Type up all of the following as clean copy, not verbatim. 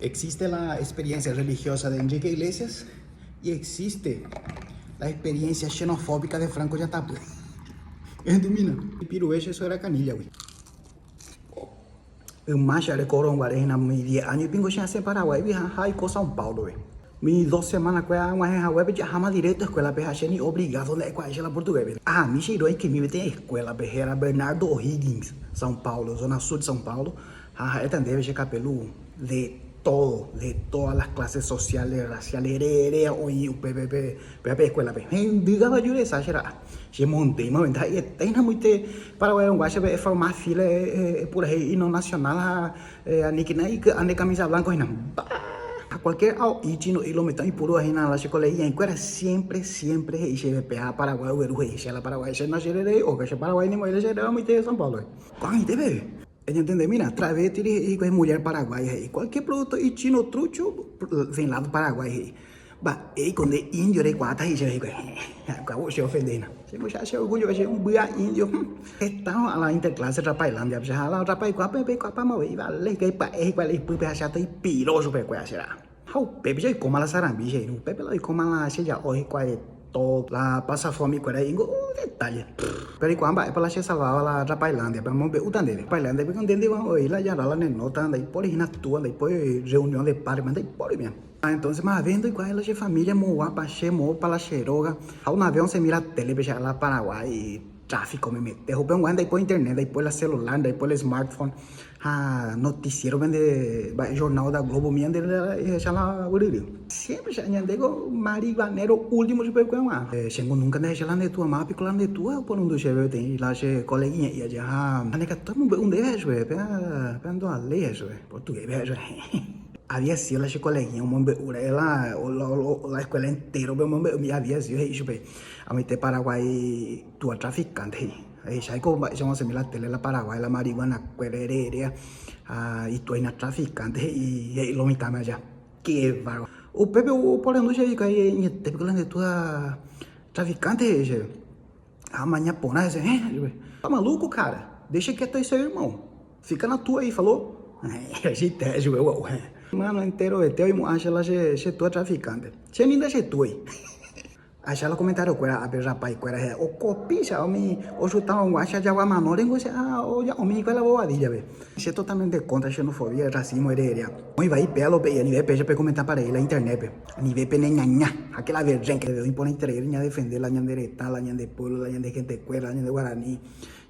Existe la experiencia religiosa de Enrique Iglesias y existe la experiencia xenofóbica de Franco Yatapy. Ehendumína. Ipiruve che suegra Canilla-gui. Yma che arekorõ guare hína umi diez áño ipingo che asẽ Paraguáigui ha aiko São Paulo-pe. Umi dos semana-kuéra ag̃uahẽ haguépe che aháma directo escuela-pe ha che ni obligado nda'ekuaái che la portugués-pe. Ahami che irũ aikemi peteĩ escuela-pe héra Bernardo O'Higgins, São Paulo, zona sur de São Paulo, Ha ha'éta ndéve che kapelu de todo, de todas las clases sociales, raciales, ere oĩ upépe pe péva pe escuela-pe. Hendy kavaju resa che ra'a. Che mondéima voi ndaha'ietéina amoite paraguairõgua che pe eforma fila epurahéi himno nacional ha aníkena iky'a nde camisa blanco hína. Mba'e! Ha cualquier ao'i chino'i lo mitã oipurúva hína la che colegia'ikuéra siempre, siempre he'i chéve péva Paraguay ogueru he'i che la Paraguay che nachereréi óga che Paraguay nimo'ãi la che réva amoite San Pablo-pe. Ko'ag̃aite peve. Eñentendemína, travesti he'i hikuái mujer paraguaya he'i, cualquier producto y chino trucho ven lado Paraguay he'i. Mba'éiko nde indio reikuaáta he'i chéve hikuái. Heẽ, che ofende hína. Che moicha che orgullo che un mbya indio. Heta oĩ la interclase Rapailandia pe, ha la Rapaikuápe peikuaápa avei vale hikuái pya'e hikuái la ipýpe ha che atoipiro chupekuéra che ra'a. Ha upépe che oikóma la sarambi che irũ, upépe la oikóma la che ja'o hikuái todo la pasafomi kuéra he'íngo detalle. Péro aikuaa mba'épa la che salváva la Rapailandia-pe, amombe'úta ndéve. Rapailandia-pe ko ndénte oĩ la jarra la ne nota, ndaipóri hína túa, ndaipóri reunión de padre, ndaipóri umíva. Ha entonces mave ndoikuaái la che familia moõguápa che, moõpa la che róga. Ha una vez osẽmi la télepe che la Paraguái tráfico memete, upe og̃uahẽ ndaipóri internet, ndaipóri la celular, ndaipóri la smartphone. Ha noticiero pende mba'e jornal da Globo umi ñande ehecha la guyryry. Siempre che añandéko marihuanero último chupe kuéva. Chéngo nunca ndahecha la nde túa, máva piko la nde túa oporandu chéve peteĩ la che coleguiña he'i aja ha ndaikatúi amombe'u ndéve ha'e chupe, péa péa ndovaléi ha'e chupe, portugués-pe ha'e chupe. Había sido la che coleguiña omombe'u ra'e la la escuela entero-pe omombe'umi había sido he'i chupe amoite Paraguái túa traficante he'i. Ahecháiko mba'éicha osẽmi la tele la Paraguay la marihuana kuéra ereeréa ha ituaina traficante he'i he'i lo mitãme aja. Qué bárbaro. Upépe oporandu chéve hikuái añete piko la nde túa traficante he'i chéve. Ha amaña porã hese, héẽ chupe. Tá maluco cara? Deixa quieto aí seu irmão. Fica na tua aí, falou? Ajeite ha'e chupe gua'u. Mano enterovete oimo'ã che la che túa traficante. Che ni ndachetúai. Ahecha la comentario kuéra ápe rapái kuéra he'i okopícha umi ochutarõguáicha jagua manóre niko che oja'omi hikuái la bobadilla-pe. Che totalmente contra xenofobia, racismo ereeréa. Oĩ vai péa lo pe'i anive péicha pekomenta parei la internet-pe. Anive pene ñaña, ha que la berrenque. Oĩ porãiterei ñadefende la ñande retã, la ñande pueblo, la ñande gente kuéra, la ñande guarani.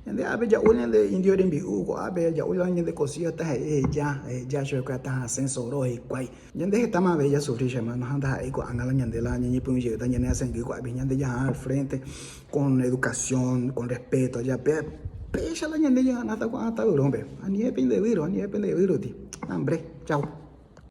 Ñande ápe ja'u ñande indio rembi'u ko'ápe ja'u la ñande cocido heta he'i eheja, eheja chupekuéra tahasẽ soro hikuái. Ñande hetáma avei jasufri che hermano ha ndaha'éi ko'ág̃a la ñande la ñañepyrũ jeýta ñane asengy ko'ápe ñande jaha al frente con educación, con respeto, jape péicha la ñande jaganáta ko'ã tavyrónpe. Anive pende výro, anive pende výroti. Hambre. Chao.